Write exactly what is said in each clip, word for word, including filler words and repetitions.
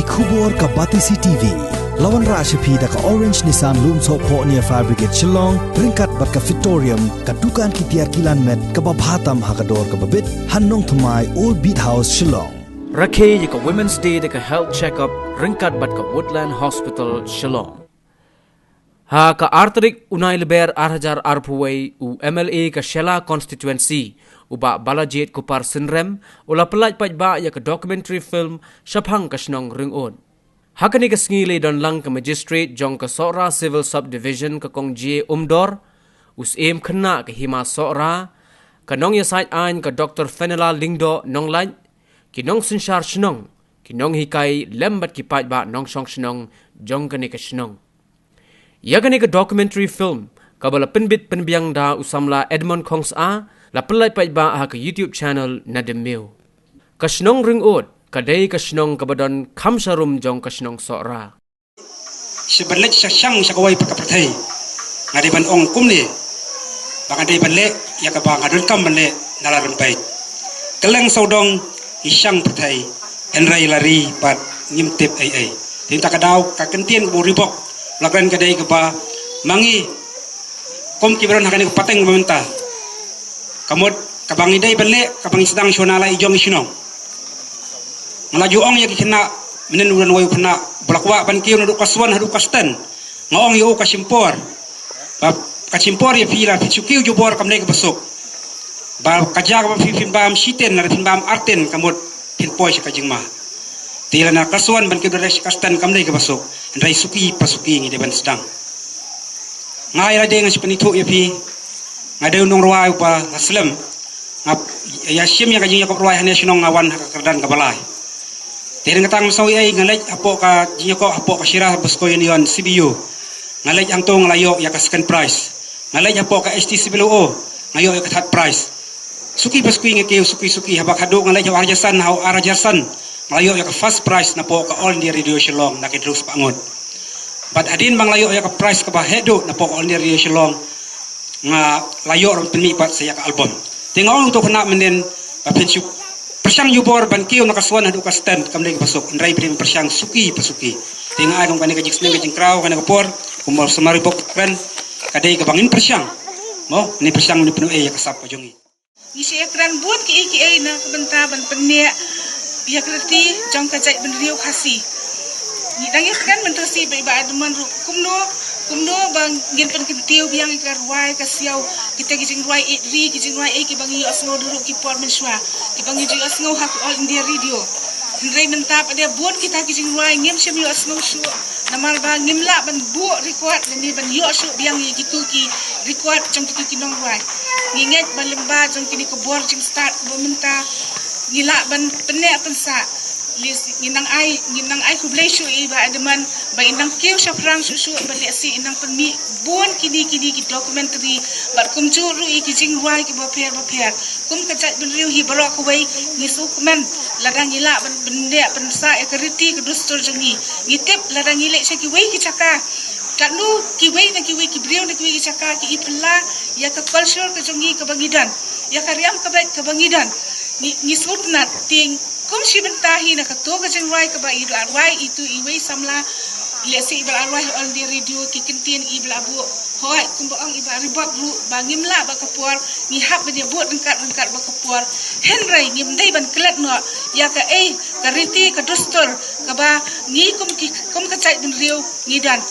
Khubor ka Batesi T V. La wanrah sha phi da ka Orange Nissan Lumsohphoh near Fire Brigade Shillong, ryngkat bad ka Fitorium, ka dukan ki tiar kilan met kaba bha tam ha ka dor kaba bit, ha Nongthymmai, Old Beat House, Shillong. Rakhe ïa ka Women's Day da ka health check-up ryngkat bad ka Woodland Hospital, Shillong. Ha ka ar tarik u Nailaber ar hajar arphew wei, u M L A ka Shella Constituency, u Bah Balajied Kupar Synrem, u la pyllait paidbah ïa ka documentary film shaphang ka shnong Ringud. Ha kane ka sngi la don lang ka Magistrate jong ka Sohra Civil Subdivision, ka Kong J Umdor, u Syiem Khynnah ka Hima Sohra, ka nongïasaid aiñ ka Doktor Fenella Lyngdoh Nonglait, ki nongsynshar shnong, ki nonghikai lem bad ki paidbah nongshong shnong jong kane ka shnong. Ïa kane ka documentary film, kaba la pynbit pynbiang da u samla Edmond Khongsah, la pyllait paidbah ha ka YouTube channel na Dymmiu. Ka shnong Ringud ka dei ka shnong kaba don kham sharum jong ka shnong Sohra. Sha ban leit sha shang sha kawei pat ka pyrthei, nga dei ban ong kumne, ba nga dei ban leh ïa kaba nga donkam ban leh na la rympei. Kylleng sawdong ngi shang pyrthei, hynrei la ri bad ngim tip ei ei. Te mynta ka daw ka kyntien kaba u Reebok la kren ka dei kaba ma ngi kum kiba don ha kane ka pateng ba mynta, ka mut kaba ngi dei ban leh, kaba ngi sdang shuwa na la i jong i shnong. Nga la ju ong ïa ki khynnah mynnin, u don wei u khynnah ba la kwah ban kiew naduh class one haduh class ten. Nga ong ïa u ka shim por. Ba ka shim por ïa phi, la phi shu kiew jubor kam dei kaba suk. Ba ka jaka ba phi, phin bam shiten, lada phin bam arten, ka mut phin poi sha ka jingma. Te lada na class one ban kiew direct sha class ten kam dei kaba suk. Hynrei suki pa suki ngi dei ban sdang. Nga ïa lade ngan sa pynithuh ïa phi. Nga dei u nongrwai uba la slem. Nga ïa shim ïa ka jingïakop rwai hangne shnong, nga wan ha ka kyrdan kaba lai. Te hynrei kata ngam sngew ei, nga leit hapoh ka jingïakop hapoh ka Shira Baskoi Union, C B U. Nga leit hangto nga la ïoh ïa ka second prize. Nga leit hapoh ka H T C B L O, nga ïoh ïa ka third prize. Suki pa suki nga kiew, suki suki, haba khadduh nga leit ha u ar hajar san, ha u ar hajar san nga la ïoh ïa ka first prize napoh ka All India Radio Shillong na ki dru spah ngut. Bad hadien ba nga la ïoh ïa ka prize kaba heh duh napoh ka All India Radio Shillong, nga la ïoh ruh ban pynmih pat sa ïa ka album. Te nga ong ïa uto u khynnah mynnin, ba phin shu pyrshang jubor ban kiew na class one haduh class ten kam dei kaba suk, hynrei phin pyrshang suki pa suki. Te nga ai kum kane ka jingsneng ka jingkraw kane ka por, kumba u samla Reebok u kren, ka dei kaba ngin pyrshang. Mo, ngin pyrshang, ngin pynduh ïa ka sap ka jong ngi. Ngi shu ïakren bun kiei kiei na ka bynta ban pyneh ïa ka riti jong ka jaitbynriew Khasi. Ngi dang ïakren mynta shi bad i Bah Edmund ruh, kumno kumno ba ngin pynkyntiew biang ïa ka rwai ka siaw, kita ki jingrwai ïeit ri, ki jingrwai ei kiba ngi ïohsngew da ruh ki por mynshuwa, kiba ngi ju ïohsngew ha ka All India Radio. Hynrei mynta pat de bun kita ki jingrwai ngim shym ïohsngew shuh, namar ba ngim lah ban buh record lane ban ïoh shuh biang ïa kitu ki record jong kitu ki nongrwai. Ngi ngeit ba lyngba jong kine ki bor jingstad kiba mynta, ngi lah ban pyneh pynsah. Lehse ngi nang ai, ngi nang ai khublei shuh ïa i Bah Edmund ba i nang kiew shaphrang shuh shuh, ba lehse i nang pynmih bun kine kine ki documentary bad kumjuh ruh ïa ki jingrwai kiba pher ba pher. Kum ka jaitbynriew hi baroh kawei ngi sngewkmen lada ngi lah ban pyneh pynsah ïa ka riti ka dustur jong ngi. Ngi tip lada ngi leit sha kiwei ki jaka, katno kiwei na kiwei ki briew na kiwei ki jaka ki ïa phylla ïa ka culture ka jong ngi kaba ngi don, ïa ka riam ka beit kaba ngi don. Ngi, ngi sngewtynnat. Te kum shi bynta hi na kato ka jingrwai kaba i la rwai itu iwei i samla, lehse iba la rwai ha All India Radio, ki kyntien iba la buh. Hooid, kumba ong i Bah Reebok ruh ba ngim lah bad ka por, ngi hap ban ïa bud ryngkat ryngkat bad ka por. Hynrei ngim dei ban klet noh ïa kaei ka riti ka dustur kaba ngi kum ki, kum ka jaitbynriew ngi don.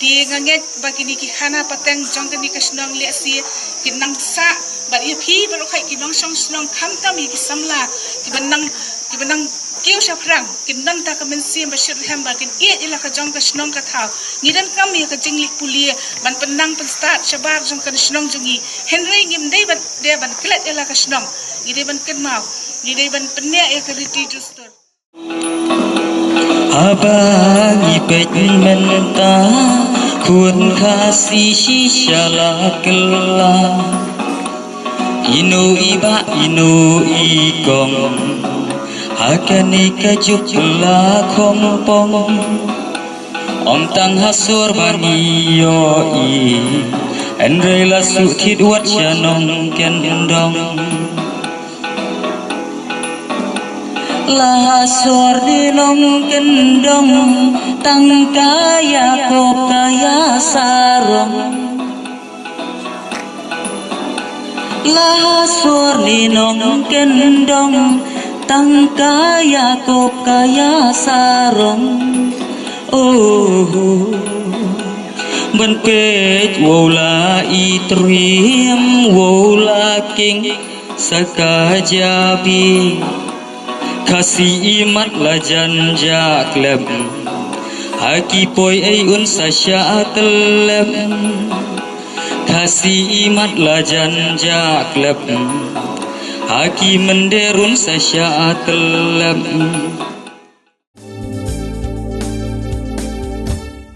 Te nga ngeit ba kine ki khana pateng jong kane ka shnong lehse kin nang sah bad ïa phi baroh khoit ki nongshong shnong, khamtam ïa ki samla kiba nang, kiba nang kiew shaphrang, kin don tang ka mynsiem ba shitrhem bad kin ïeit ïa la ka jong ka shnong ka thaw. Ngi donkam ïa ka jingleh pule ban pynnang pynstad shabar jong ka shnong jong ngi. Hynrei ngim dei ban, dei ban klet ïa la ka shnong. Ngi dei ban kynmaw, ngi dei ban pyneh ïa ka riti dustur. Haba ngi peit mynta, khun Khasi shisha la kylla. Ino i bah, ino i kong, ha kane ka juk la khongpong. Ym tang ha sur ba ngi ïohi, hynrei la shu thied wat sha nongkyndong. Lahasor ni nongkyndong, tang ka Yakob ka Ïasarong. Lahasor ni nongkyndong, tang ka Yakob ka Ïasarong. Oh, ban peit wow la i triem, wow la king sa ka jabi. Khasi i mat la jan ja klep, ha ki poi ei un sa shah tyllep. Khasi i mat la jan ja klep, ha ki mynder un sa shah tyllep.